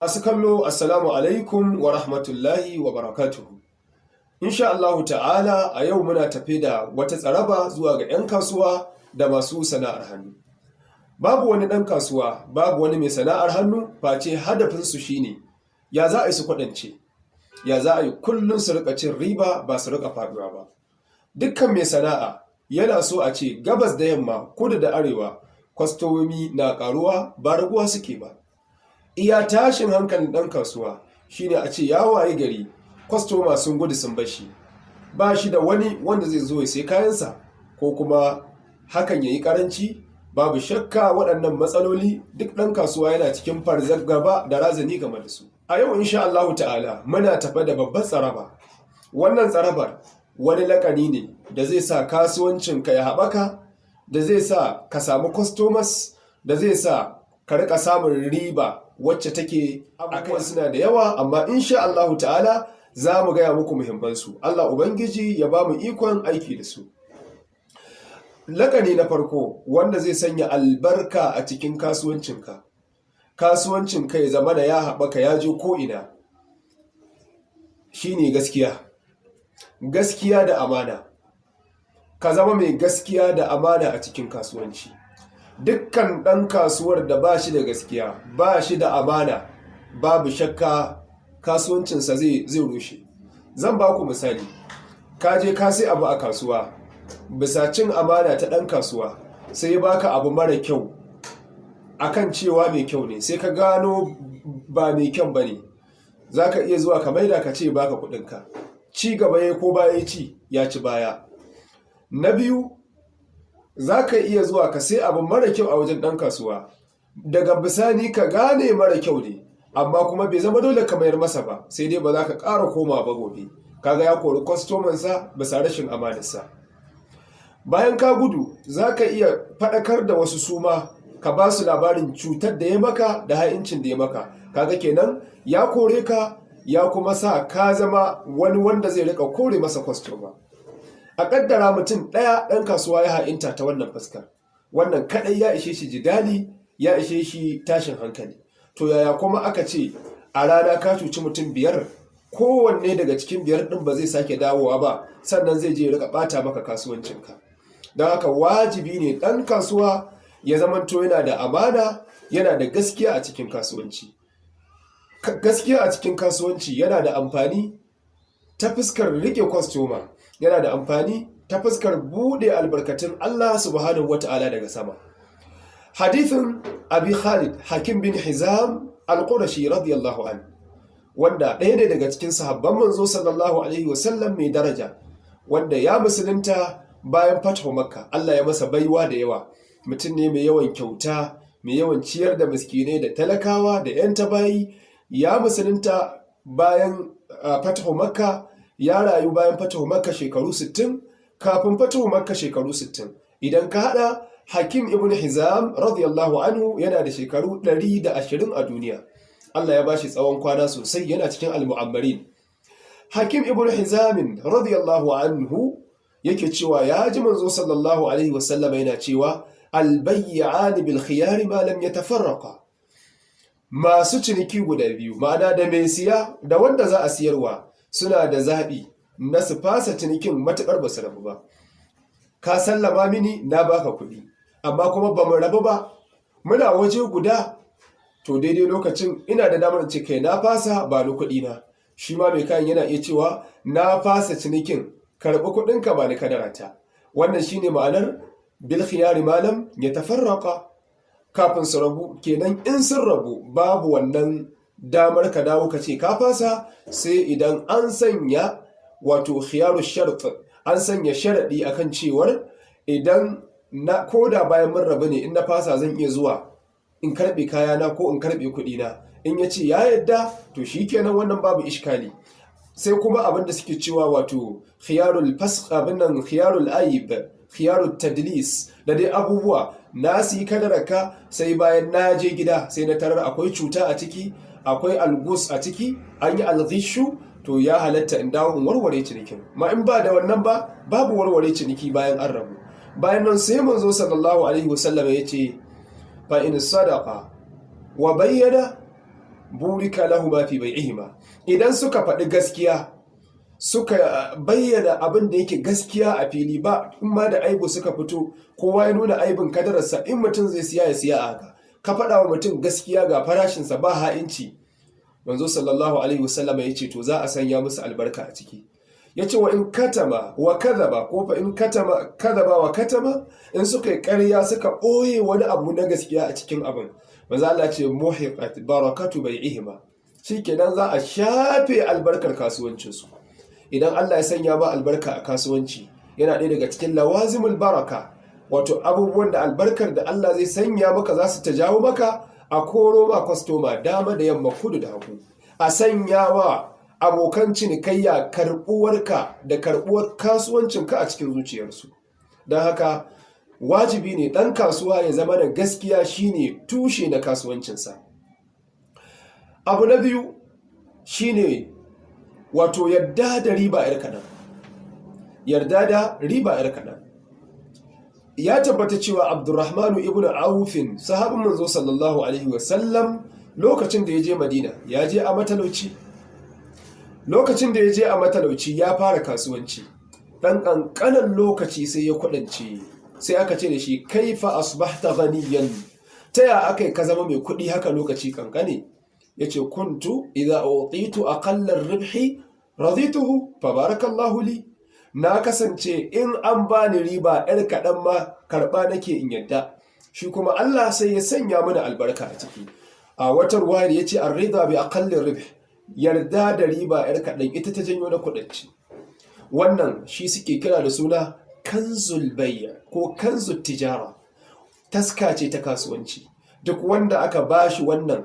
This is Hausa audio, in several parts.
Masu kallo, assalamu alaikum wa rahmatullahi wa barakatuhu. Insha Allahu ta'ala, a yau muna tafe da wata tsaraba zuwa ga 'yan kasuwa da masu sana'ar hannu. Babu wani ɗan kasuwa, babu wani mai sana'ar hannu face hadafinsu shine ya za a yi su kwaɗance, ya za a yi kullum su riƙa cin riba, ba su riƙa faɗuwa ba. Dukkan mai sana'a yana so a ce gabas da yamma, kudu da arewa, kwastomomi na ƙaruwa, ba raguwa suke ba. Iya tashin hankalin ɗan kasuwa shine a ce ya waye gari kwastoma sun gudu sun bashi, ba shi da wani wanda zai zo ya sai kayansa, ko kuma hakan ya yi ƙaranci. Babu shakka waɗannan matsaloli duk ɗan kasuwa yana cikin gaba da razani game da su. A yau, insha Allahu ta'ala, muna tafe da babbar tsaraba. Wannan tsarabar wani lakani ne da zai sa kasuwancinka ya haɓaka, da zai sa ka samu customers, da zai sa ka riƙa samun riba wacce take abubuwan suna da yawa, amma insha Allahu ta'ala za mu gaya muku muhimmansu. Allah Ubangiji ya ba mu ikon aiki da su. Lakani na farko wanda zai sanya albarka a cikin kasuwancinka, kasuwancinka ya zama da ya haɓaka, ya je ko'ina, shine gaskiya. Gaskiya da amana. Ka zama mai gaskiya da amana a cikin kasuwanci. Dukkan ɗan kasuwar da ba shi da gaskiya, ba shi da amana, babu shakka kasuwancinsa zai rushe. Zan ba ku misali. Ka je ka sai abu a kasuwa, bisa cin amana ta ɗan kasuwa, sai ya baka abu mara kyau akan cewa mai kyau ne, sai ka gano ba mai kyan ba ne. Za ka iya zuwa ka maida, ka ce baka kuɗinka. Ci gaba ya ko baya ci, ya ci baya. Na biyu, za ka iya zuwa ka sai abu mara kyau a wajen ɗan kasuwa. Daga bisani ka gane mara kyau ne, amma kuma bai zama dole ka mayar masa ba, sai dai ba za ka ƙara koma ba gobe. Kaga ya kori kwastomansa bisa rashin amanarsa. Bayan ka gudu, za ka iya faɗakar da wasu suma, ka ba su labarin cutar da ya maka da ha'incin da ya maka. Kaga kenan ya kore ka, ya kuma sa ka zama wani wanda zai rika kore masa kwastoma. A ƙaddara mutum ɗaya ɗan kasuwa ya ha'inta ta wannan fuskar. Wannan kaɗai ya ishe shi jidali, ya ishe shi tashin hankali. To, yaya kuma aka ce a rana ka cuci mutum biyar, kowanne daga cikin biyar ɗin ba zai sake dawowa ba, sannan zai je ya rika ɓata maka kasuwancinka? Don haka wajibi ne ɗan kasuwa ya zamanto yana da amana, yana da gaskiya a cikin kasuwanci. Gaskiya a cikin kasuwanci yana da amfani ta fuskar rike kwastoma, yana da amfani ta fuskar buɗe albarkatun Allah subhanahu wata'ala daga sama. Hadithin Abi Khalid Hakim bin Hizam al-Qurashi radiyallahu an, wanda ɗaya ne daga cikin sahabban manzo sallallahu alaihi wasallam mai daraja, wanda ya musulunta bayan fathu Makka. Allah ya masa baiwa da yawa. Mutum ne mai yawan kyauta, mai yawan ciyar da miskinai da talakawa da 'yan tabayi. Ya musulunta bayan fathu Makka, ya rayu bayan fathu Makka shekaru 60, kafin fathu Makka shekaru 60. Idan ka hada, Hakim ibn Hizam radiyallahu anhu yana da shekaru 120 a duniya. Allah ya bashi tsawon kwana sosai, yana cikin al-mu'ammarin. Hakim ibn Hizam radiyallahu anhu yake cewa ya ji manzo sallallahu alaihi wasallam yana cewa: "Albayyani bil khiyari ma lam yatafarraqa." Masu ciniki guda biyu, ma'ana da mai siya da wanda za a siyarwa, suna da zaɓi na su fasa cinikin matuƙar ba su rabu ba. Ka sallama mini, na baka kuɗi, amma kuma ba mu rabu ba, muna waje guda, to daidai lokacin ina da damar ce, "Kai, na fasa, ba ni kuɗi na." Shi ma mai kayan yana iya cewa, "Na fasa cinikin, karɓi kuɗinka, ba ni kadarata." Wannan shine ma'anar bil khiyari ma lam yatafarraqa, kafin su rabu kenan. In sun rabu, babu wannan damar ka dawo ka ce ka fasa, sai idan an sanya wato khiyaru shart, an sanya sharaɗi akan cewar idan na koda bayan mun rabu ne, in na fasa zan iya zuwa in karɓe kayana ko in karɓe kuɗina. In ya ce ya yadda, to shikenan, wannan babu ishkali. Sai kuma abin da suke cewa wato khiyarul fasq, abin nan, khiyarul aib, khiyarul tadlis, da dai abubuwa. Na siyi kadararka, sai bayan na je gida sai na tarar akwai cuta a ciki, akwai algus a ciki, an yi alghishu, to ya halatta in dawo in warware cinikin. Ma in ba da wannan ba, babu warware ciniki bayan an rabu. Bayan nan sai manzo sallallahu alaihi wasallam ya ce: "Fa in sadaqa wa bayyana." Burika lahuma fi bai'ihima. Idan suka faɗi gaskiya, suka bayyana abin da yake gaskiya a fili, ba in ma da aibu suka fito, kowa ya nuna aibin kadararsa, in mutum zai siya ya siya a haka. Ka faɗa wa mutum gaskiya, ga farashinsa, ba ha'inci. Manzo sallallahu alaihi wasallam ya ce to za a sanya musu albarka a ciki. Ya ce wa in katama wa kadhaba, ko fa in katama kadhaba wa katama, in suka yi ƙarya suka ɓoye wani abu na gaskiya a cikin abin, manzo Allah ce muhiqat barakatu bai'ihima, shikenan za a shafe albarkar kasuwancinsu. Idan Allah ya sanya ma albarka a kasuwanci, yana ɗaya daga cikin lawazimul baraka, wato abubuwan da albarkar da Allah zai sanya maka za su ta jawo maka a koro ma kwastoma dama da yamma, kudu da hagu, a sanya wa abokan cinikayya karɓuwarka da karɓuwar kasuwancinka a cikin zuciyarsu. Don haka wajibi ne ɗan kasuwa ya zama da gaskiya shine tushe na kasuwancinsa. Abu na biyu shine wato yarda da riba 'yar kaɗan. Yarda da riba 'yar kaɗan. Ya tabbata cewa Abdurrahmanu ibn Aufin, sahabin manzo sallallahu alaihi wasallam, lokacin da ya je Madina, ya je a matalauci. Lokacin da ya je a matalauci ya fara kasuwanci, ɗan ƙanƙanan lokaci sai ya kuɗance. Sai aka ce da shi, kaifa asbahta ghaniyan? Ta ya aka yi ka zama mai kuɗi haka lokaci kankane? Ya ce, kuntu idza utitu aqalla ribhi radituhu fa barakallahu li. Na kasance in an bani riba yar kaɗan ma karɓa nake in yadda shi, kuma Allah sai ya sanya mana albarka a ciki. A wata ruwayar ya ce arrida bi aqalli ribh, yarda da riba yar kaɗan ita ta janyo na kuɗanci. Wannan shi suke kira da suna kanzul bayya ko kanzul tijara, taska ce ta kasuwanci. Duk wanda aka bashi wannan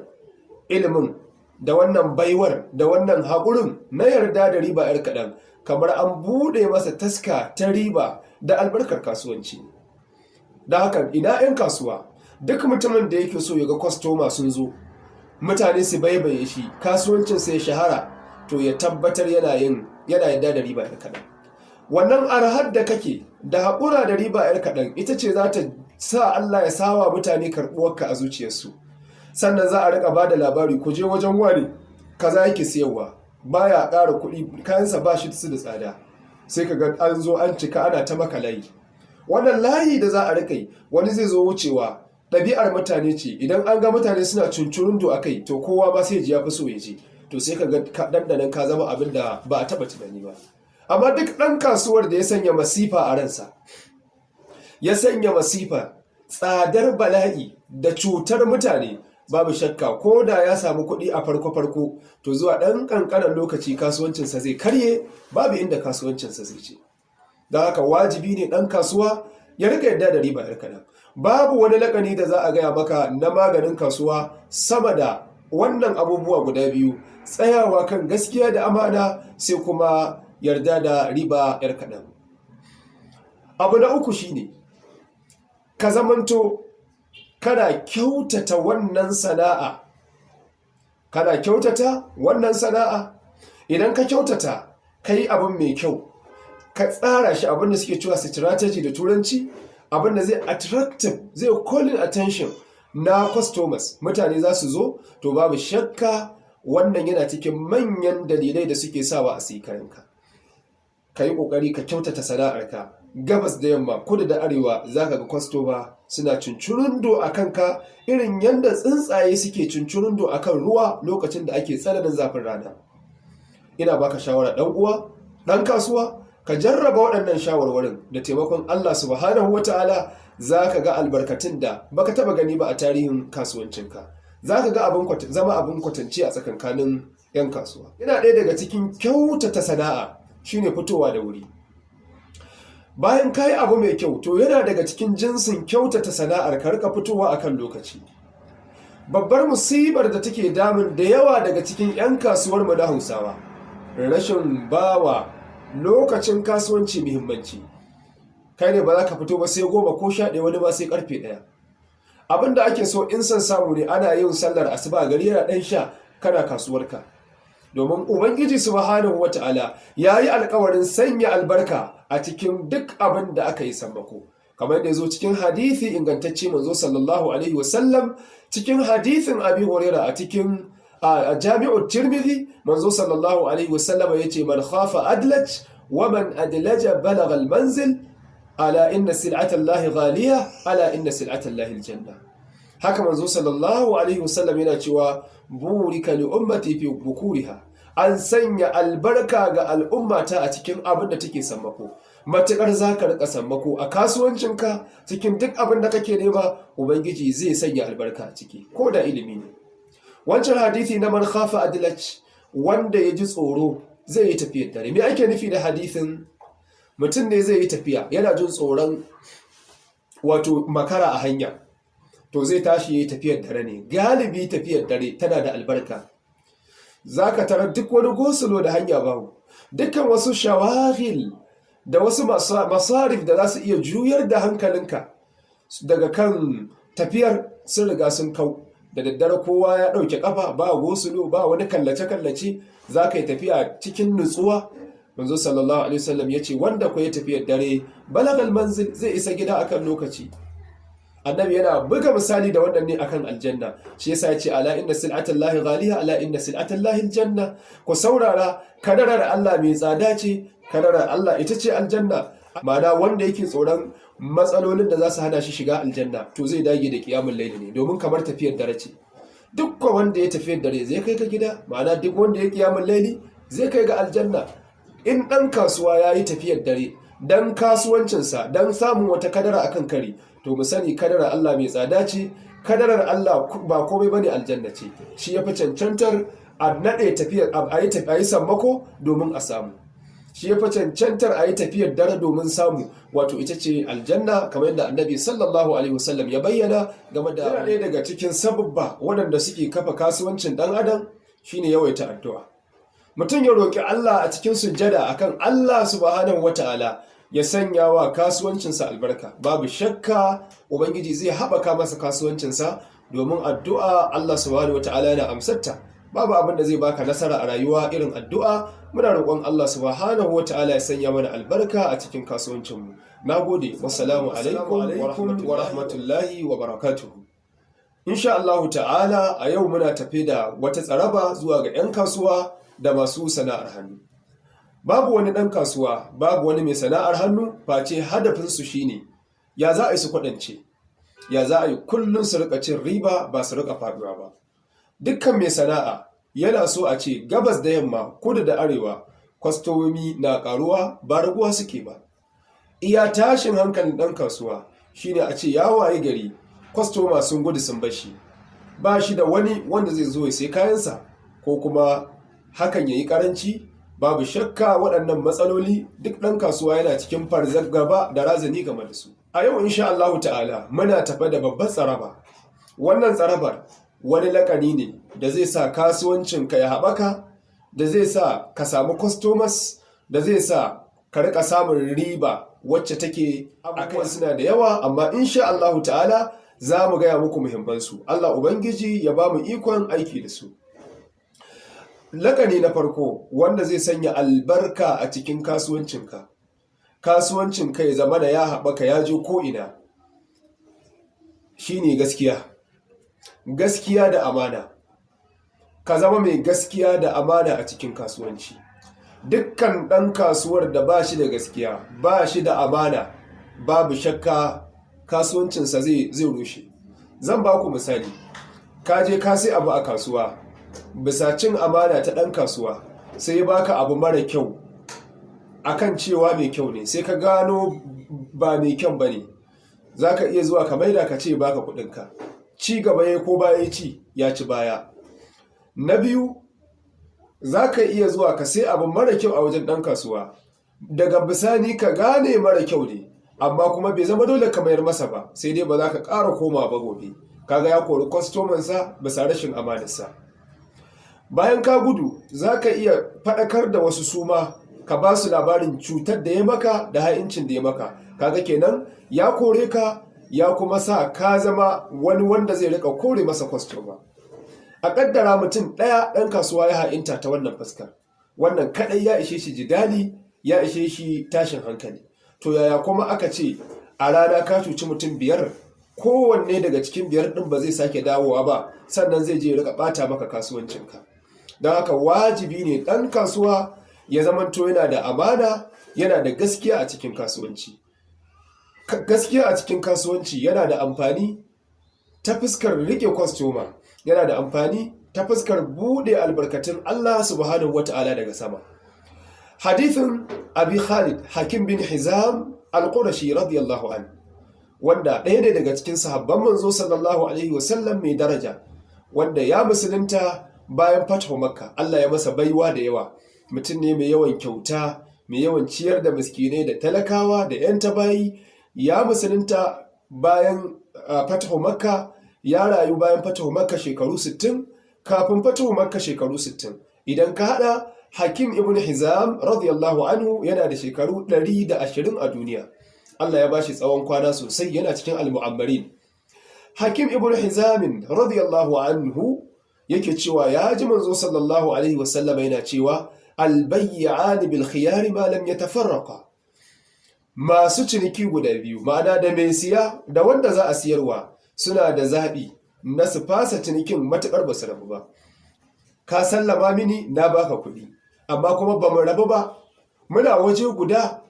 ilimin da wannan baiwar da wannan haƙurin na yarda da riba yar kaɗan, kamar an buɗe masa taska ta riba da albarkar kasuwanci. Da haka ina 'yan kasuwa, duk mutumin da yake so ya ga kwastoma sun zo, mutane su baibaye shi, kasuwancinsa ya shahara, to ya tabbatar yana yarda da riba yar kaɗan. Wannan arhar da kake da haƙura da riba yar kaɗan ita ce za ta sa Allah ya sawa mutane karɓuwarka a zuciyarsu. Sannan za a riƙa ba da labari, ku je wajen wani, kaza yake siyarwa, baya ƙara kuɗi, kayansa ba shi su da tsada. Sai ka ga an zo an cika ana ta maka layi. Wannan layi da za a riƙa yi, wani zai zo wucewa. Ɗabi'ar mutane ce, idan an ga mutane suna cincirundo a kai, to kowa ma sai ji ya fi so ya je. To sai ka ga dandanan ka zama abin da ba a taɓa tunani ba. Amma duk ɗan kasuwar da ya sanya masifa a ransa, ya sanya masifa, tsadar bala'i da cutar mutane, babu shakka ko da ya samu kuɗi a farko-farko, to zuwa ɗan ƙanƙanin lokaci kasuwancinsa zai karye, babu inda kasuwancinsa zai ce. Don haka wajibi ne ɗan kasuwa ya rika yadda da riba yar kaɗan. Babu wani lakani da za a gaya maka na maganin kasuwa sama da wannan abubuwa guda biyu: tsayawa kan gaskiya da amana, sai kuma yarda da riba yar kaɗan. Abu na uku shine ka zamanto kana kyautata wannan sana'a. Kana kyautata wannan sana'a. Idan ka kyautata, ka yi abin mai kyau, ka tsara shi, abin da suke cewa strategy da Turanci, abin da zai attractive, zai calling attention na customers, mutane za su zo, to babu shakka wannan yana cikin manyan dalilai da suke sawa a sayi kayanka. Ka yi ƙoƙari ka kyautata sana'arka. Gabas da yamma, kudu da arewa, za ka ga kwastoma suna cincirundo a kanka irin yadda tsuntsaye suke cincirundo a kan ruwa lokacin da ake tsananin zafin rana. Ina baka shawara, ɗan uwa ɗan kasuwa, ka jarraba waɗannan shawarwarin. Da taimakon Allah subhanahu wata'ala, za ka ga albarkatun da baka taba gani ba a tarihin kasuwancinka. Za ka ga zama abin kwatance a tsakankanin 'yan kasuwa. Yana ɗaya daga cikin kyautata sana'a shine fitowa da wuri. Bayan ka yi abu mai kyau, to yana daga cikin jinsin kyautata sana'ar ka rika fitowa akan lokaci. Babbar musibar da take damun da yawa daga cikin 'yan kasuwar mu na Hausawa, rashin bawa lokacin kasuwanci muhimmanci. Kai ne ba za ka fito ba sai 10 ko 11, wani ma sai karfe 1. Abin da ake so, in son samu ne, ana yin sallar asuba, gari yana ɗan sha, kana kasuwarka, domin Ubangiji subhanahu wata'ala ya yi alkawarin sanya albarka a cikin duk abin da aka yi sammako, kamar da ya zo cikin hadithi ingantacce, manzo sallallahu alaihi wasallam, cikin hadithin Abi Huraira a cikin A Jami'u Tirmidhi, manzo sallallahu alaihi wasallam yace: "Man khafa adlaj, wa man adlaja balagha al-manzil. Ala inna sil'ata Allahi ghaliya, ala inna sil'ata Allahi al-janna." Haka manzo sallallahu alaihi wasallam yana cewa: "Burika li ummati fi bukuriha." An sanya albarka ga al'ummata a cikin abin da take sammako. Matuƙar za ka riƙa sammako a kasuwancinka, cikin duk abin da kake nema, Ubangiji zai sanya albarka a ciki, ko da ilimi ne. Wancan hadithi na "Man khafa adlaj", wanda ya ji tsoro zai yi tafiyar dare. Me ake nufi da hadithin? Mutum ne zai yi tafiya, yana jin tsoron wato makara a hanya, to zai tashi ya yi tafiyar dare ne. Galibi tafiyar dare tana da albarka. Za ka tarar duk wani go-slow da hanya babu, dukkan wasu shawahil da wasu masarif da za su iya juyar da hankalinka daga kan tafiyar sun riga sun kau. Da daddare kowa ya ɗauke ƙafa, ba go-slow, ba wani kallace-kallace, za ka yi tafiya cikin nutsuwa. Manzo sallallahu alaihi wasallam ya ce wanda ku ya tafiyar dare, balagal manzil, zai isa gida akan lokaci. Annabi yana buga misali da wannan ne akan aljanna. Shi yasa ya ce: "Ala inna sil'atallahi ghaliya, ala inna sil'atallahi aljanna." Ku saurara, kadarar Allah mai tsada ce, kadarar Allah ita ce aljanna. Ma'ana, wanda yake tsoron matsalolin da za su hana shi shiga aljanna, to zai dage da qiyamul layli ne, domin kamar tafiyar dare ce. Duk wanda ya tafiyar dare zai kai ka gida. Ma'ana, duk wanda ya qiyamul layli zai kai ga aljanna. In ɗan kasuwa ya yi tafiyar dare don kasuwancinsa, don samun wata kadara akan kari, to mu sani kadarar Allah mai tsada ce. Kadarar Allah ba komai bane, aljanna ce. Shi ya fi cancantar a naɗe tafiyar, a yi sammako domin a samu. Shi ya fi cancantar a yi tafiyar dare domin samu, wato ita ce aljanna, kamar yadda Annabi sallallahu alaihi wasallam ya bayyana game da. Yana ɗaya daga cikin sababba waɗanda suke kafa kasuwancin ɗan adam shine yawaita addu'a. Mutum ya roƙi Allah a cikin sujjada akan Allah subhanahu wata'ala ya sanya wa kasuwancinsa albarka. Babu shakka Ubangiji zai haɓaka masa kasuwancinsa, domin addu'a Allah subhanahu wata'ala yana amsarta. Babu abin da zai baka nasara a rayuwa irin addu'a. Muna roƙon Allah subhanahu wata'ala ya sanya mana albarka a cikin kasuwancinmu. Nagode. Wassalamu alaikum wa rahmatullahi wa barakatuhu. Insha Allah ta'ala, a yau muna tafe da wata tsaraba zuwa ga 'yan kasuwa da masu sana'ar hannu. Babu wani ɗan kasuwa, babu wani mai sana'ar hannu face hadafinsu shine ya za a yi su kwaɗance, ya za a yi kullum su rika cin riba, ba su rika faɗuwa ba. Dukkan mai sana'a yana so a ce gabas da yamma, kudu da arewa, kwastomomi na ƙaruwa, ba raguwa suke ba. Iya tashin hankalin ɗan kasuwa shine a ce ya waye gari kwastoma sun gudu sun bashi, ba shi da wani wanda zai zo ya sai kayansa, ko kuma hakan ya yi karanci. Babu shakka waɗannan matsaloli duk ɗan kasuwa yana cikin gaba da razani game da su. A yau, insha Allahu ta'ala, muna tafe da babbar tsaraba. Wannan tsarabar wani lakani ne da zai sa kasuwancinka ya haɓaka, da zai sa ka samu customers, da zai sa ka rika samun riba wacce take abubuwan suna da yawa, amma insha Allahu ta'ala za mu gaya muku muhimmansu. Allah Ubangiji ya ba mu ikon aiki da su. Lakani na farko wanda zai sanya albarka a cikin kasuwancinka, kasuwancinka ya zama da ya haɓaka, ya je ko'ina, shine gaskiya. Gaskiya da amana. Ka zama mai gaskiya da amana a cikin kasuwanci. Dukkan ɗan kasuwar da ba shi da gaskiya, ba shi da amana, babu shakka kasuwancinsa zai rushe. Zan ba ku misali. Ka je ka sai abu a kasuwa, bisa cin amana ta ɗan kasuwa sai ya baka abu mara kyau akan cewa mai kyau ne. Sai ka gano ba mai kyau ba ne. Za ka iya zuwa ka maida, ka ce baka kuɗinka. Ci gaba ya ko baya ci, ya ci baya. Na biyu, za ka iya zuwa ka sai abu mara kyau a wajen ɗan kasuwa, daga bisani ka gane mara kyau ne, amma kuma bai zama dole ka mayar masa ba, sai dai ba za ka ƙara koma ba gobe. Kaga ya kori kwastomansa bisa rashin amanarsa. Bayan ka gudu, za ka iya faɗakar da wasu suma, ka ba su labarin cutar da ya maka da ha'incin da ya maka. Kaga kenan ya kore ka, ya kuma sa ka zama wani wanda zai rika kore masa kwastoma. A ƙaddara mutum ɗaya ɗan kasuwa ya ha'inta ta wannan fuskar, wannan kaɗai ya ishe shi jidali, ya ishe shi tashin hankali. To yaya kuma aka ce a rana ka cuci mutum 5? Kowanne daga cikin biyar ɗin ba zai sake dawowa ba, sannan zai je ya rika ɓata maka kasuwancinka. Don haka wajibi ne ɗan kasuwa ya zamanto yana da amana, yana da gaskiya a cikin kasuwanci. Gaskiya a cikin kasuwanci yana da amfani ta fuskar rike kwastoma, yana da amfani ta fuskar buɗe albarkatun Allah Subhanahu wata'ala daga sama. Hadithin Abi Khalid Hakim bin Hizam al-Qurashi radiyallahu an, wanda ɗaya ne daga cikin sahabban manzo sallallahu alaihi wasallam mai daraja, wanda ya musulunta bayan fathu Makka. Allah ya masa baiwa da yawa. Mutum ne mai yawan kyauta, mai yawan ciyar da miskinai da talakawa da 'yan tabayi. Ya musulunta bayan fathu Makka, ya rayu bayan fathu Makka shekaru 60, kafin fathu Makka shekaru 60. Idan ka hada, Hakim ibn Hizam radiyallahu anhu yana da shekaru 120 a duniya. Allah ya bashi tsawon kwana sosai, yana cikin al-mu'ammarin. Hakim ibn Hizam radiyallahu anhu yake cewa ya ji manzo sallallahu alaihi wasallama yana cewa: "Albayyani bil khiyari ma lam yatafarraqa." Masu ciniki guda biyu, ma'ana da mai siya da wanda za a siyarwa, suna da zaɓi na su fasa cinikin matuƙar ba su rabu ba. Ka sallama mini, na baka kuɗi, amma kuma ba mu rabu ba, muna waje guda,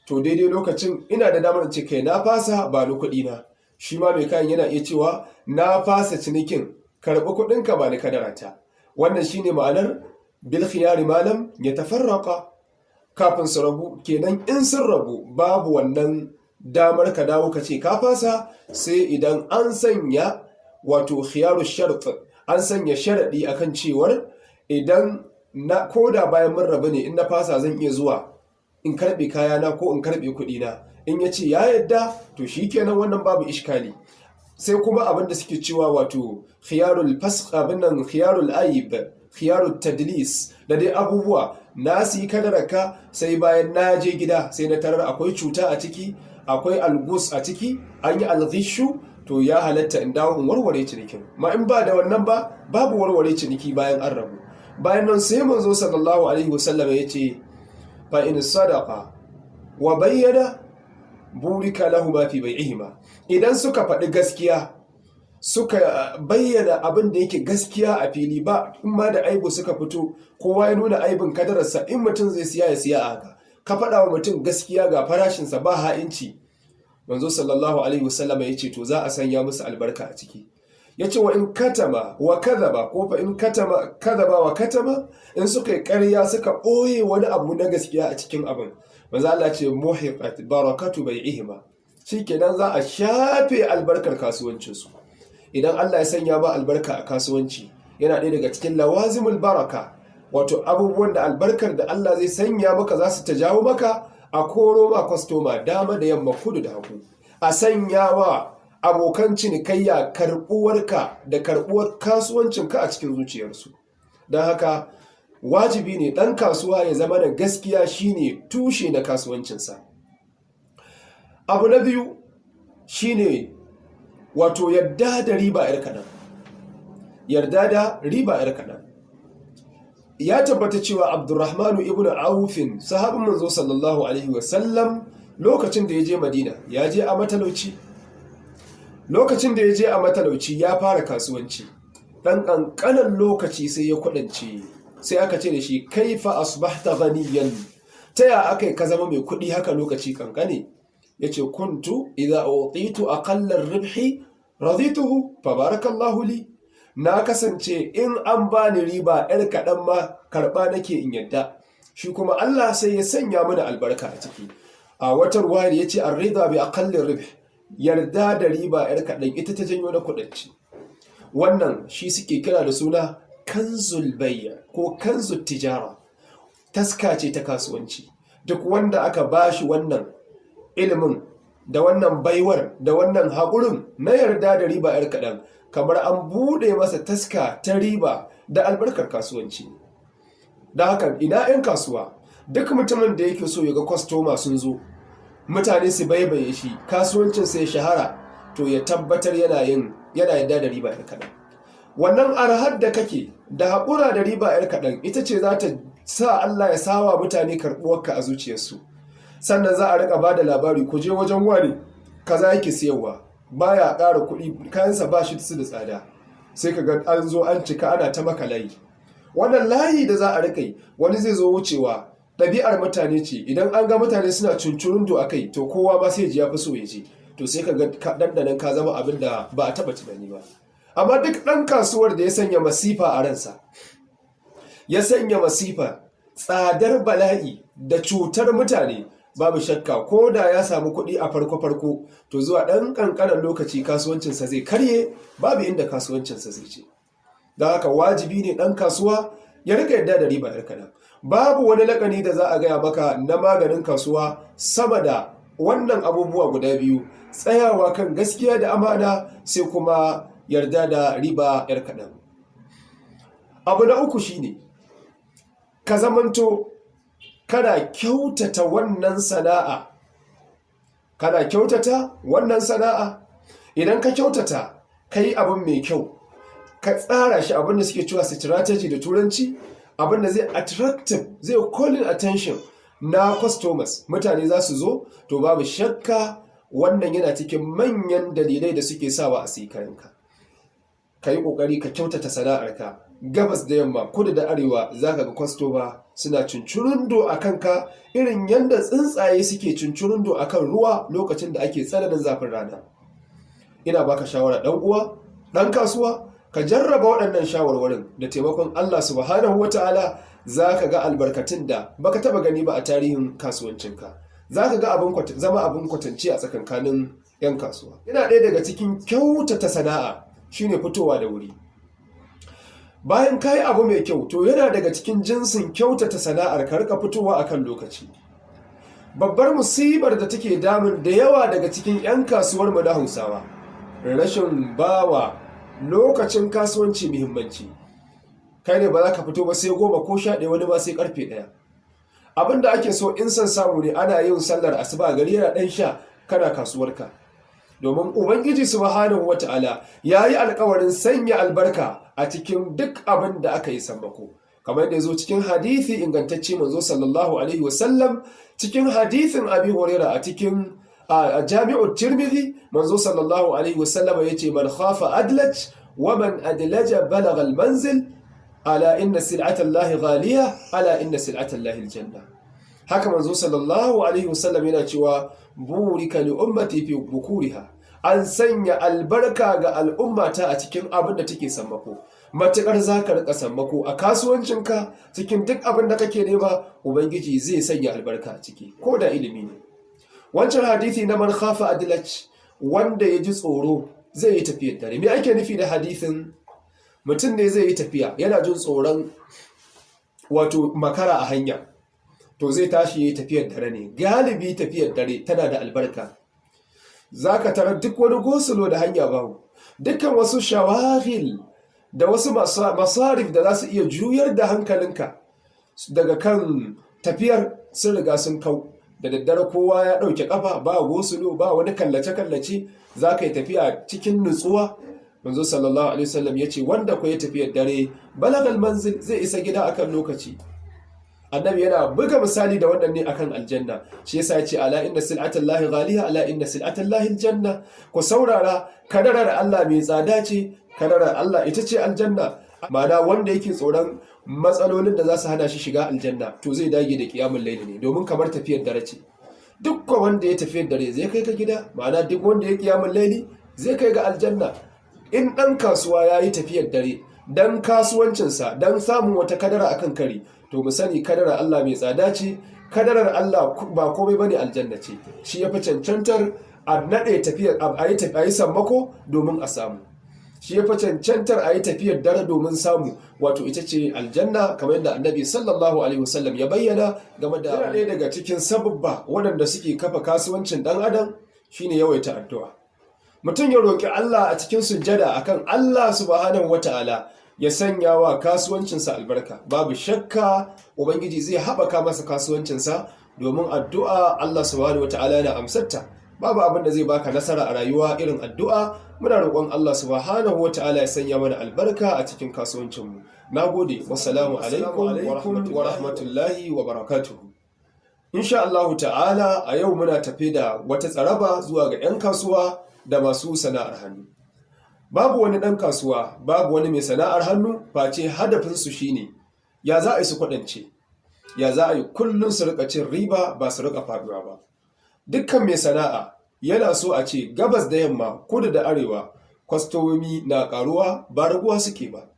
to daidai lokacin ina da damar ce, "Kai, na fasa, ba ni kuɗi na." Shi ma mai kayan yana iya cewa, "Na fasa cinikin, karɓi kuɗinka, ba ni kadarata." Wannan shine ma'anar bil khiyari ma lam yatafarraqa, kafin su rabu kenan. In sun rabu, babu wannan damar ka dawo ka ce ka fasa, sai idan an sanya wato khiyaru shart, an sanya sharaɗi akan cewar idan na koda bayan mun rabu ne, in na fasa zan iya zuwa in karɓe kayana ko in karɓe kuɗina. In ya ce ya yadda, to shikenan, wannan babu ishkali. Sai kuma abin da suke cewa wato khiyarul fasq, abin nan, khiyarul aib, khiyarul tadlis da dai abubuwa. Na siyi kadararka, sai bayan na je gida sai na tarar akwai cuta a ciki, akwai algus a ciki, an yi alghishu, to ya halatta in dawo in warware cinikin. Ma in ba da wannan ba, babu warware ciniki bayan an rabu. Bayan nan sai manzo sallallahu alaihi wasallam ya ce: "Fa in sadaqa wa bayyana, burika lahuma fi bai'ihima." Idan suka faɗi gaskiya, suka bayyana abin da yake gaskiya a fili, ba in ma da aibu suka fito, kowa ya nuna aibin kadararsa, in mutum zai siya, ya siya a haka. Ka faɗa wa mutum gaskiya, ga farashinsa, ba ha'inci, manzo sallallahu alaihi wasallam ya ce to za a sanya musu albarka a ciki. Ya ce: "Wa in katama wa kadhaba," ko fa in katama, kadhaba wa katama, in suka yi ƙarya suka ɓoye wani abu na gaskiya a cikin abin, manzo Allah ce: "Muhiqat barakatu bai'ihima." Shikenan, za a shafe albarkar kasuwancinsu. Idan Allah ya sanya ba albarka a kasuwanci, yana ɗaya daga cikin lawazimul baraka, wato abubuwan da albarkar da Allah zai sanya maka za su ta jawo maka: a koro ma kwastoma dama da yamma, kudu da hagu, a sanya wa abokan cinikayya karɓuwarka da karɓuwar kasuwancinka a cikin zuciyarsu. Don haka wajibi ne ɗan kasuwa ya zama da gaskiya shine tushe na kasuwancinsa. Abu na biyu shine wato yarda da riba 'yar kaɗan. Yarda da riba 'yar kaɗan. Ya tabbata cewa Abdurrahmanu ibn Aufin, sahabin manzo sallallahu alaihi wasallam, lokacin da ya je Madina, ya je a matalauci. Lokacin da ya je a matalauci, ya fara kasuwanci, ɗan ƙanƙanan lokaci sai ya kuɗance. Sai aka ce da shi: "Kaifa asbahta ghaniyan? Ta ya aka yi ka zama mai kuɗi haka lokaci kankane?" Yace: "Kuntu idza utitu aqalla ribhi radituhu, fa barakallahu li. Na kasance in an bani riba yar kaɗan ma, karɓa nake in yadda shi, kuma Allah sai ya sanya mana albarka a ciki." A wata ruwayar yace: "Ar-rida bi aqalli ribh." Yarda da riba yar kaɗan ita ta janyo na kuɗanci. Wannan shi suke kira da suna kanzul bayya ko kanzul tijara, taska ce ta kasuwanci. Duk wanda aka bashi wannan ilimin da wannan baiwar da wannan haƙurin na yarda da riba yar kaɗan, kamar an buɗe masa taska ta riba da albarkar kasuwanci. Da haka ina 'yan kasuwa, duk mutumin da yake so ya ga kwastoma sun zo, mutane su baibaye shi, kasuwancin sai shahara, to ya tabbatar yana yin yana yarda da riba yar kaɗan. Wannan arhar da kake da haƙura da riba yar kaɗan, ita ce za ta sa Allah ya sawa mutane karɓuwarka a zuciyarsu. Sannan za a riƙa ba da labari, "Ku je wajen wani, kaza yake siyarwa." Baya ƙara kuɗi, kayansa ba shi su da tsada. Sai ka ga an zo an cika ana ta maka layi. Wannan layi da za a riƙa yi, wani zai zo wucewa. Ɗabi'ar mutane ce, idan an ga mutane suna cincirundo a kai, to kowa ma sai ji ya fi so ya je. To sai ka ga ɗanɗanon ka zama abin da ba a taɓa tunani ba. Amma duk ɗan kasuwar da ya sanya masifa a ransa, ya sanya masifa, tsadar bala'i da cutar mutane, babu shakka ko da ya samu kuɗi a farko-farko, to zuwa ɗan ƙanƙanin lokaci kasuwancinsa zai karye, babu inda kasuwancinsa zai ce. Don haka wajibi ne ɗan kasuwa ya rika yadda da riba yar kaɗan. Babu wani lakani da za a gaya maka na maganin kasuwa sama da wannan abubuwa guda biyu: tsayawa kan gaskiya da amana, sai kuma yarda da riba yar kaɗan. Abu na uku shine ka zamanto kana kyautata wannan sana'a. Kana kyautata wannan sana'a. Idan ka kyautata, ka yi abin mai kyau, ka tsara shi, abin da suke cewa strategy da Turanci, abin da zai attractive, zai calling attention na customers, mutane za su zo, to babu shakka wannan yana cikin manyan dalilai da suke sawa a sayi kayanka. Ka yi ƙoƙari ka kyautata sana'arka. Gabas da yamma, kudu da arewa, za ka ga kwastoma suna cincirundo a kanka, irin yadda tsuntsaye suke cincirundo a kan ruwa lokacin da ake tsananin zafin rana. Ina baka shawara, ɗan uwa ɗan kasuwa, ka jarraba waɗannan shawarwarin. Da taimakon Allah Subhanahu wata'ala, za ka ga albarkatun da baka taba gani ba a tarihin kasuwancinka. Za ka ga zama abin kwatance a tsakankanin 'yan kasuwa. Yana ɗaya daga cikin kyautata sana'a shine fitowa da wuri. Bayan ka yi abu mai kyau, to yana daga cikin jinsin kyautata sana'ar ka rika fitowa akan lokaci. Babbar musibar da take damun da yawa daga cikin 'yan kasuwar mu na Hausawa, rashin bawa lokacin kasuwanci muhimmanci. Kai ne ba za ka fito ba sai 10 ko 11, wani ma sai karfe 1. Abin da ake so, in son samu ne, ana yin sallar asuba, gari yana ɗan sha, kana kasuwarka, domin Ubangiji Subhanahu wata'ala ya yi alkawarin sanya albarka a cikin duk abin da aka yi sammako, kamar da ya zo cikin hadithi ingantacce. Manzo Sallallahu Alaihi Wasallam, cikin hadithin Abi Huraira a cikin Jami'u Tirmidhi, manzo Sallallahu Alaihi Wasallam ya ce: "Man khafa adlaj, wa man adlaja balagha al-manzil. Ala inna sil'ata Allahi ghaliya, ala inna sil'ata Allahi al-janna." Haka manzo Sallallahu Alaihi Wasallam yana cewa: "Burika li ummati fi bukuriha." An sanya albarka ga al'ummata a cikin abin da take sammako. Matukar za ka rika sammako a kasuwancinka, cikin duk abin da kake nema, Ubangiji zai sanya albarka a ciki, ko da ilimi ne. Wancan hadithi na "Man khafa adlaj", wanda ya ji tsoro zai yi tafiyar dare. Me ake nufi da hadithin? Mutum ne zai yi tafiya, yana jin tsoron wato makara a hanya, to zai tashi yi tafiyar dare ne. Galibi tafiyar dare tana da albarka. Za ka tarar duk wani go-slow da hanya babu, dukkan wasu shawahil da wasu masarif da za su iya juyar da hankalinka daga kan tafiyar sun riga sun kau. Da daddare kowa ya ɗauke ƙafa, ba go-slow, ba wani kallace-kallace, za ka yi tafiya cikin nutsuwa. Manzo Sallallahu Alaihi Wasallam ya ce wanda ku ya tafiyar dare, balagal manzil, zai isa gida akan lokaci. Annabi yana buga misali da wannan ne akan aljanna. Shi yasa ya ce: "Ala inna sil'atallahi ghaliya, ala inna sil'atallahi aljanna." Ku saurara, kadarar Allah mai tsada ce, kadarar Allah ita ce aljanna. Ma'ana, wanda yake tsoron matsalolin da za su hana shi shiga aljanna, to zai dage da kiyamul laili ne, domin kamar tafiyar dare ce. Duk wanda ya tafiyar dare zai kai ka gida. Ma'ana, duk wanda ya kiyamul laili zai kai ga aljanna. In ɗan kasuwa ya yi tafiyar dare don kasuwancinsa, don samun wata kadara akan kari, to mu sani kadarar Allah mai tsada ce. Kadarar Allah ba komai bane, aljanna ce. Shi ya fi cancantar a naɗe tafiyar, a yi sammako domin a samu. Shi ya fi cancantar a yi tafiyar dare domin samu, wato ita ce aljanna, kamar yadda Annabi Sallallahu Alaihi Wasallam ya bayyana game da. Yana ɗaya daga cikin sababba waɗanda suke kafa kasuwancin ɗan adam shine yawaita addu'a. Mutum ya roƙi Allah a cikin sujjada akan Allah Subhanahu wata'ala ya sanya wa kasuwancinsa albarka. Babu shakka Ubangiji zai haɓaka masa kasuwancinsa, domin addu'a Allah Subhanahu wata'ala yana amsarta. Babu abin da zai baka nasara a rayuwa irin addu'a. Muna roƙon Allah Subhanahu wata'ala ya sanya mana albarka a cikin kasuwancinmu. Nagode. Wassalamu alaikum wa rahmatullahi wa barakatuhu. Insha Allah Ta'ala, a yau muna tafe da wata tsaraba zuwa ga 'yan kasuwa. da masu sana'ar hannu. Babu wani ɗan kasuwa, babu wani mai sana'ar hannu face hadafinsu shine ya za a yi su kwaɗance, ya za a yi kullum su rika cin riba ba su rika faɗuwa ba. Dukkan mai sana'a yana so a ce gabas da yamma, kudu da arewa, kwastomomi na ƙaruwa ba raguwa suke ba.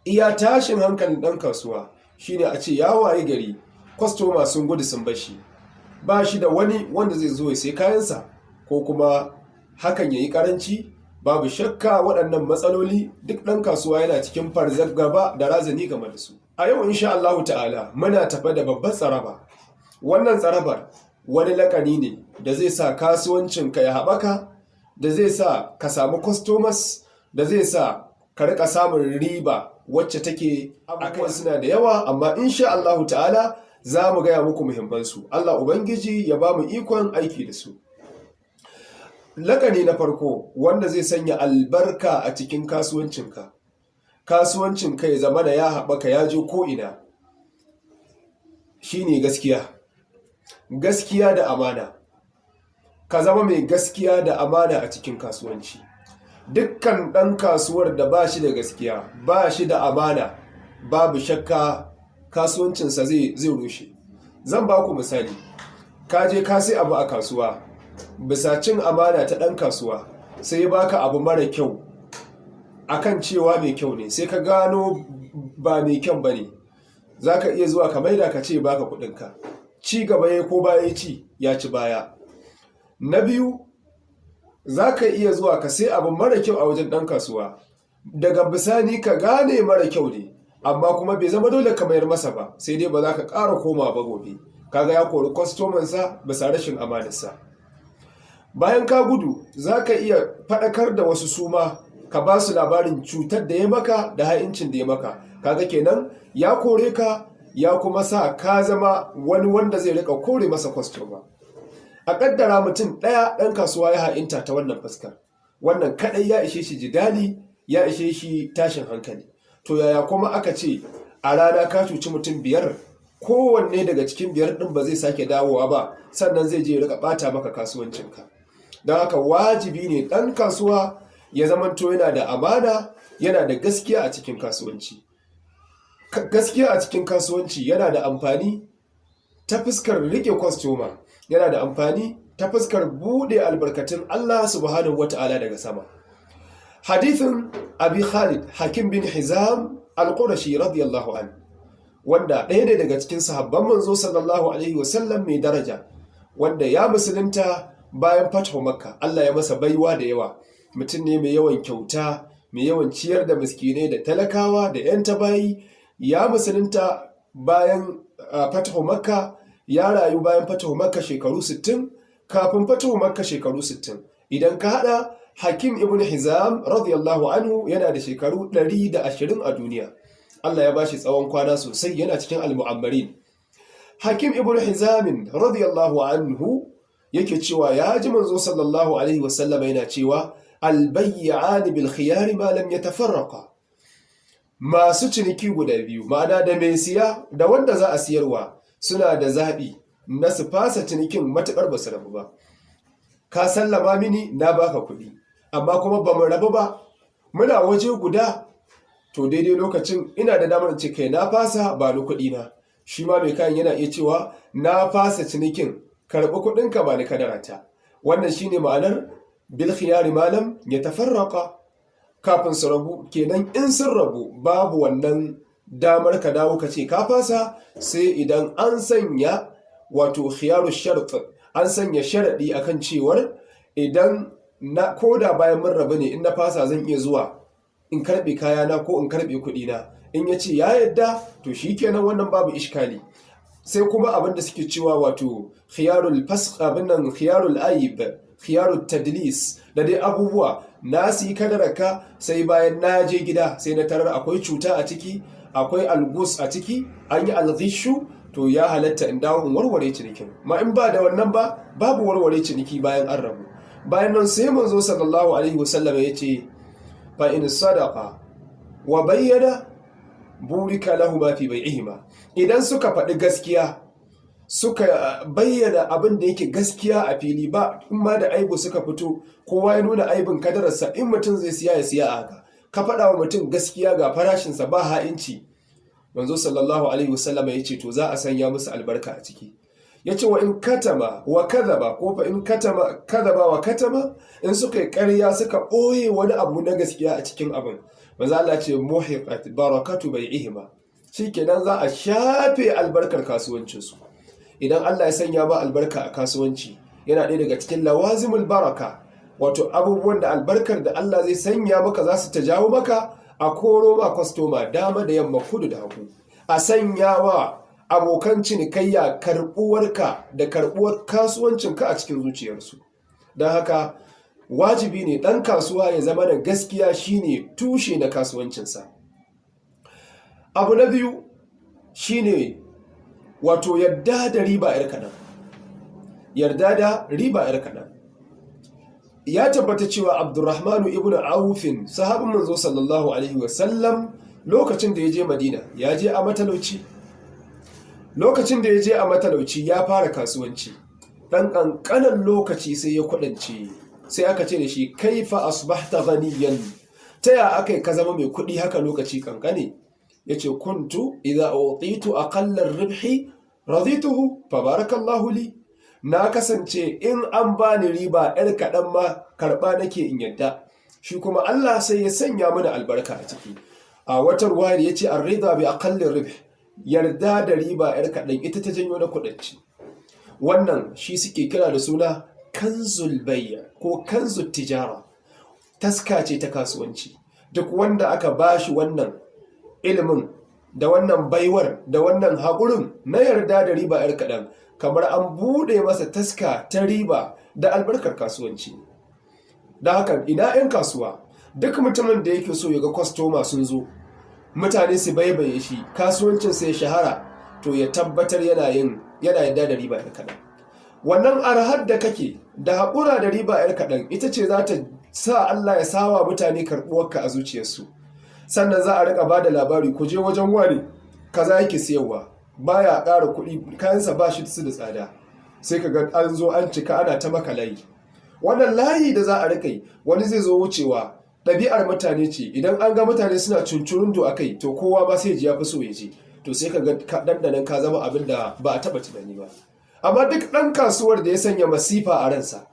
Iya tashin hankalin ɗan kasuwa shine a ce ya waye gari kwastoma sun gudu sun bashi, ba shi da wani wanda zai zo ya sai kayansa, ko kuma hakan ya yi ƙaranci. Babu shakka waɗannan matsaloli duk ɗan kasuwa yana cikin farzar gaba da razani game da su. A yau insha Allahu ta'ala muna tafe da babbar tsaraba. Wannan tsarabar wani lakani ne da zai sa kasuwancinka ya haɓaka, da zai sa ka samu customers, da zai sa ka rika samun riba wacce take. Abubuwan suna da yawa, amma insha Allahu ta'ala za mu gaya muku muhimmansu. Allah Ubangiji ya ba mu ikon aiki da su. Lakani na farko wanda zai sanya albarka a cikin kasuwancinka, kasuwancinka ya zama da ya haɓaka ya je ko'ina, shine gaskiya. Gaskiya da amana. Ka zama mai gaskiya da amana a cikin kasuwanci. Dukkan ɗan kasuwar da ba shi da gaskiya, ba shi da amana, babu shakka kasuwancinsa zai rushe. Zan ba ku misali. Ka je ka sai abu a kasuwa, bisa cin amana ta ɗan kasuwa, sai ya baka abu mara kyau akan cewa mai kyau ne, sai ka gano ba mai kyan ba ne. Za ka iya zuwa ka maida ka ce baka kuɗinka. Ci gaba ya ko baya ya ci, ya ci baya. Na biyu, za ka iya zuwa ka sai abu mara kyau a wajen ɗan kasuwa. Daga bisani ka gane mara kyau ne, amma kuma bai zama dole ka mayar masa ba, sai dai ba za ka ƙara koma ba gobe. Kaga ya kori kwastomansa bisa rashin amanarsa. Bayan ka gudu, za ka iya faɗakar da wasu suma, ka ba su labarin cutar da ya maka da ha'incin da ya maka. Kaga kenan ya kore ka, ya kuma sa ka zama wani wanda zai rika kore masa kwastoma. A ƙaddara mutum ɗaya ɗan kasuwa ya ha'inta ta wannan fuskar. Wannan kaɗai ya ishe shi jidali, ya ishe shi tashin hankali. To yaya kuma aka ce a rana ka cuci mutum 5, kowanne daga cikin 5 ɗin ba zai sake dawowa ba, sannan zai je ya rika ɓata maka kasuwancinka. Don haka wajibi ne ɗan kasuwa ya zamanto yana da amana, yana da gaskiya a cikin kasuwanci. Gaskiya a cikin kasuwanci yana da amfani ta fuskar riƙe kwastoma, yana da amfani ta fuskar buɗe albarkatun Allah Subhanahu wa ta'ala daga sama. Hadithin Abi Khalid Hakim bin Hizam Al-Qurashi radiyallahu anhu, wanda ɗaya ne daga cikin sahabban manzo sallallahu alaihi wasallam mai daraja, wanda ya musulunta bayan fathu Makka. Allah ya masa baiwa da yawa. Mutum ne mai yawan kyauta, mai yawan ciyar da miskinai da talakawa da 'yan tabayi. Ya musulunta bayan fathu Makka, ya rayu bayan fathu Makka shekaru 60, kafin fathu Makka shekaru 60. Idan ka haɗa, Hakim ibn Hizam radiyallahu anhu yana da shekaru 120 a duniya. Allah ya bashi tsawon kwana sosai, yana cikin al-mu'ammarin. Hakim ibn Hizam radiyallahu anhu yake cewa ya ji manzo sallallahu alaihi wasallam yana cewa: "Albayyani bil khiyari ma lam yatafarraqa." Masu ciniki guda biyu, ma'ana da mai siya da wanda za a siyarwa, suna da zaɓi na su fasa cinikin matuƙar ba su rabu ba. Ka sallama mini, na baka kuɗi, amma kuma ba mu rabu ba, muna waje guda, to daidai lokacin ina da damar ce, "Kai, na fasa, ba ni kuɗi na." Shi ma mai kayan yana iya cewa, "Na fasa cinikin, karɓi kuɗinka, ba ni kadarata." Wannan shine ma'anar bil khiyari ma lam yatafarraqa, kafin su rabu kenan. In sun rabu, babu wannan damar ka dawo ka ce ka fasa, sai idan an sanya wato khiyaru shart, an sanya sharaɗi akan cewar idan na koda bayan mun rabu ne, in na fasa zan iya zuwa in karɓe kayana ko in karɓe kuɗina. In ya ce ya yadda, to shikenan, wannan babu ishkali. Sai kuma abin da suke cewa wato khiyarul fasq, abin nan, khiyarul aib, khiyarul tadlis da dai abubuwa. Na siyi kadararka, sai bayan na je gida sai na tarar akwai cuta a ciki, akwai algus a ciki, an yi alghishu, to ya halatta in dawo in warware cinikin. Ma in ba da wannan ba, babu warware ciniki bayan an rabu. Bayan nan sai manzo sallallahu alaihi wasallam ya ce: "Fa in sadaqa wa bayyana, burika lahuma fi bai'ihima." Idan suka faɗi gaskiya, Suka bayyana abin da yake gaskiya a fili, ba in ma da aibu suka fito, kowa ya nuna aibin kadararsa. In mutum zai siya, ya siya a haka. Ka faɗa wa mutum gaskiya, ga farashinsa, ba ha'inci. Manzo sallallahu alaihi wasallam ya ce to za a sanya musu albarka a ciki. Ya ce wa in katama wa kadhaba, ko fa in katama kadhaba wa katama, in suka yi ƙarya suka ɓoye wani abu na gaskiya a cikin abin, manzo Allah ce muhiqat barakatu bai'ihima, shikenan za a shafe albarkar kasuwancinsu. Idan Allah ya sanya ma albarka a kasuwanci, yana ɗaya daga cikin lawazimul baraka, wato abubuwan da albarkar da Allah zai sanya maka za su ta jawo maka, a koro ma kwastoma dama da yamma, kudu da hagu, a sanya wa abokan cinikayya karɓuwarka da karɓuwar kasuwancinka a cikin zuciyarsu. Don haka wajibi ne ɗan kasuwa ya zama da gaskiya shine tushe na kasuwancinsa. Abu na biyu shine wato yarda da riba 'yar kaɗan. Yarda da riba 'yar kaɗan. Ya tabbata cewa Abdurrahmanu ibn Aufin, sahabin manzo sallallahu alaihi wasallam, lokacin da ya je Madina, ya je a matalauci. Lokacin da ya je a matalauci ya fara kasuwanci, ɗan ƙanƙanan lokaci sai ya kuɗance. Sai aka ce da shi, "Kaifa asbahta ghaniyan? Ta ya aka yi ka zama mai kuɗi haka lokaci kankane?" Ya ce, "Kuntu idza utitu aqalla ribhi radituhu, fa barakallahu li. Na kasance in an bani riba yar kaɗan ma, karɓa nake in yadda shi, kuma Allah sai ya sanya mana albarka a ciki." A wata ruwayar ya ce arrida bi aqalli ribh, yarda da riba yar kaɗan, ita ta janyo na kuɗanci. Wannan shi suke kira da suna kanzul bayya ko kanzul tijara, taska ce ta kasuwanci. Duk wanda aka bashi wannan ilimin da wannan baiwar da wannan haƙurin na yarda da riba yar kaɗan, kamar an buɗe masa taska ta riba da albarkar kasuwanci. Da haka ina 'yan kasuwa, duk mutumin da yake so ya ga kwastoma sun zo, mutane su baibaye shi, kasuwancinsa ya shahara, to ya tabbatar yana yarda da riba yar kaɗan. Wannan arhar da kake da haƙura da riba yar kaɗan, ita ce za ta sa Allah ya sawa mutane karɓuwarka a zuciyarsu. Sannan za a riƙa ba da labari, "Ku je wajen wani, kaza yake siyarwa, baya ƙara kuɗi, kayansa ba shi su da tsada." Sai ka ga an zo an cika ana ta maka layi. Wannan layi da za a riƙa yi, wani zai zo wucewa. Ɗabi'ar mutane ce, idan an ga mutane suna cuncurundo a kai, to kowa ma sai ji ya fi so ya je. To sai ka ga dandanan ka zama abin da ba a taɓa tunani ba. Amma duk ɗan kasuwar da ya sanya masifa a ransa,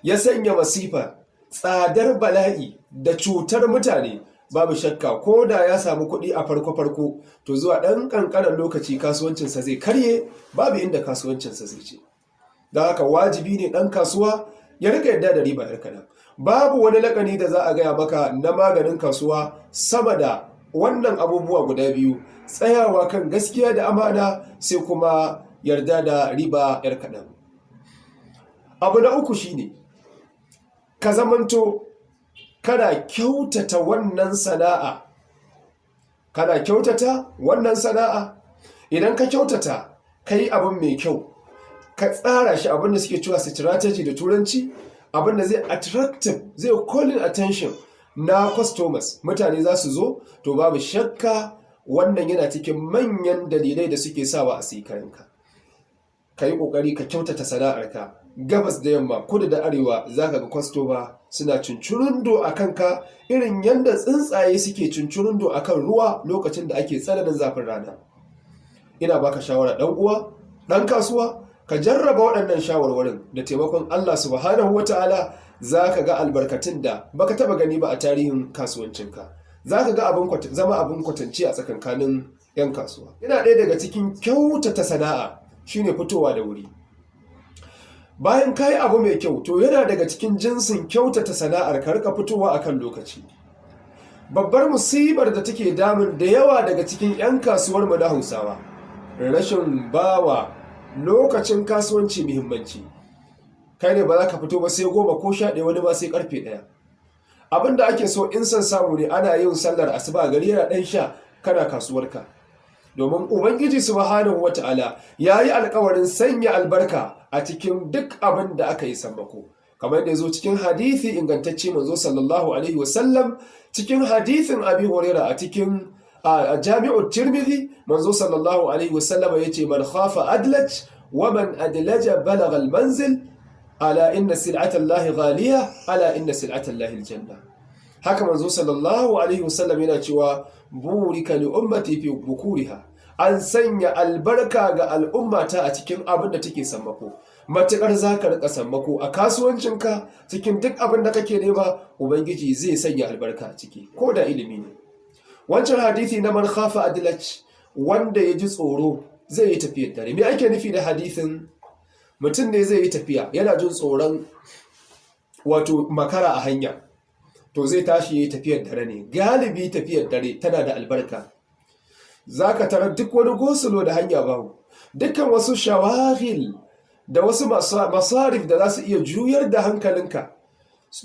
ya sanya masifa, tsadar bala'i da cutar mutane, babu shakka ko da ya samu kuɗi a farko-farko, to zuwa ɗan ƙanƙanin lokaci kasuwancinsa zai karye, babu inda kasuwancinsa zai ce. Don haka wajibi ne ɗan kasuwa ya rika yadda da riba yar kaɗan. Babu wani lakani da za a gaya maka na maganin kasuwa sama da wannan abubuwa guda biyu: tsayawa kan gaskiya da amana, sai kuma yarda da riba yar kaɗan. Abu na uku shine ka zamanto kana kyautata wannan sana'a. Kana kyautata wannan sana'a. Idan ka kyautata, ka yi abin mai kyau, ka tsara shi, abin da suke cewa strategy da Turanci, abin da zai attractive, zai calling attention na customers, mutane za su zo, to babu shakka wannan yana cikin manyan dalilai da suke sawa a sayi kayanka. Ka yi ƙoƙari ka kyautata sana'arka. Gabas da yamma, kudu da arewa, za ka ga kwastoma suna cincirundo a kanka, irin yadda tsuntsaye suke cincirundo a kan ruwa lokacin da ake tsananin zafin rana. Ina baka shawara, ɗan uwa ɗan kasuwa, ka jarraba waɗannan shawarwarin. Da taimakon Allah subhanahu wata'ala, za ka ga albarkatun da baka taba gani ba a tarihin kasuwancinka. Za ka ga zama abin kwatance a tsakankanin 'yan kasuwa. Yana ɗaya daga cikin kyautata sana'a shine fitowa da wuri. Bayan ka yi abu mai kyau, to yana daga cikin jinsin kyautata sana'ar ka rika fitowa akan lokaci. Babbar musibar da take damun da yawa daga cikin 'yan kasuwar mu na Hausawa, rashin bawa lokacin kasuwanci muhimmanci. Kai ne ba za ka fito ba sai 10 ko 11, wani ba sai karfe 1. Abin da ake so, in son samu ne, ana yin sallar asuba, gari yana ɗan sha, kana kasuwarka, domin Ubangiji subhanahu wata'ala ya yi alkawarin sanya albarka a cikin duk abin da aka yi sammako, kamar da ya zo cikin hadithi ingantacce, manzo sallallahu alaihi wasallam, cikin hadithin Abi Huraira a cikin A Jami'u Tirmidhi, manzo sallallahu alaihi wasallam yace: "Man khafa adlaj, wa man adlaja balagha al-manzil. Ala inna sil'ata Allahi ghaliya, ala inna sil'ata Allahi al-janna." Haka manzo sallallahu alaihi wasallam yana cewa: "Burika li ummati fi bukuriha." An sanya albarka ga al'ummata a cikin abin da take sammako. Matuƙar za ka rika sammako a kasuwancinka, cikin duk abin da kake nema, Ubangiji zai sanya albarka a ciki, ko da ilimi ne. Wancan hadithi na "Man khafa adlaj", wanda ya ji tsoro zai yi tafiyar dare. Me ake nufi da hadithin? Mutum ne zai yi tafiya, yana jin tsoron wato makara a hanya, to zai tashi ya yi tafiyar dare ne. Galibi tafiyar dare tana da albarka. Za ka tarar duk wani go-slow da hanya babu, dukkan wasu shawahil da wasu masarif da za su iya juyar da hankalinka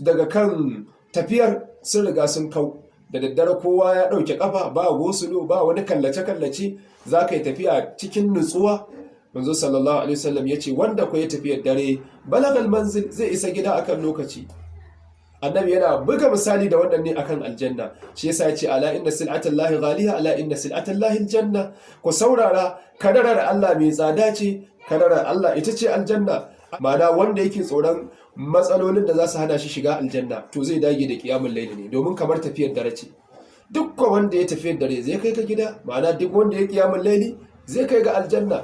daga kan tafiyar sun riga sun kau. Da daddare kowa ya ɗauke ƙafa, ba go-slow, ba wani kallace-kallace, za ka yi tafiya cikin nutsuwa. Manzo sallallahu alaihi wasallam ya ce wanda ku ya tafiyar dare, balagal manzil, zai isa gida akan lokaci. Annabi yana buga misali da wannan ne akan aljanna. Shi yasa ya ce: "Ala inna sil'atallahi ghaliya, ala inna sil'atallahi aljanna." Ku saurara, kadarar Allah mai tsada ce, kadarar Allah ita ce aljanna. Ma'ana, wanda yake tsoron matsalolin da za su hana shi shiga aljanna, to zai dage da kiyamul laili ne, domin kamar tafiyar dare ce. Duk wanda ya tafiyar dare zai kai ka gida. Ma'ana, duk wanda ya kiyamul laili zai kai ga aljanna.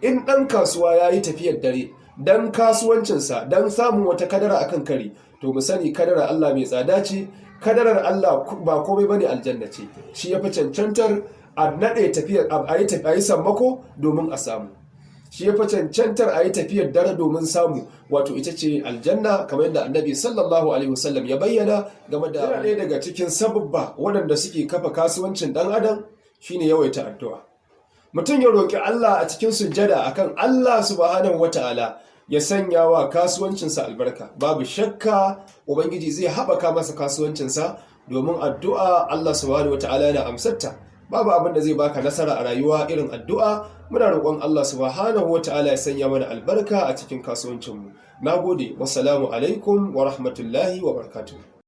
In ɗan kasuwa ya yi tafiyar dare don kasuwancinsa, don samun wata kadara akan kari, to mu sani kadarar Allah mai tsada ce. Kadarar Allah ba komai bane, aljanna ce. Shi ya fi cancantar a naɗe tafiyar, a yi sammako domin a samu. Shi ya fi cancantar a yi tafiyar dare domin samu, wato ita ce aljanna, kamar yadda Annabi sallallahu alaihi wasallam ya bayyana game da yana. Ɗaya daga cikin sababba waɗanda suke kafa kasuwancin ɗan adam shine yawaita addu'a. Mutum ya roƙi Allah a cikin sujjada akan Allah subhanahu wata'ala ya sanya wa kasuwancinsa albarka. Babu shakka Ubangiji zai haɓaka masa kasuwancinsa, domin addu'a Allah subhanahu wata'ala yana amsarta. Babu abin da zai baka nasara a rayuwa irin addu'a. Muna roƙon Allah subhanahu wata'ala ya sanya mana albarka a cikin kasuwancinmu. Nagode. Wassalamu alaikum wa rahmatullahi wa barakatuh.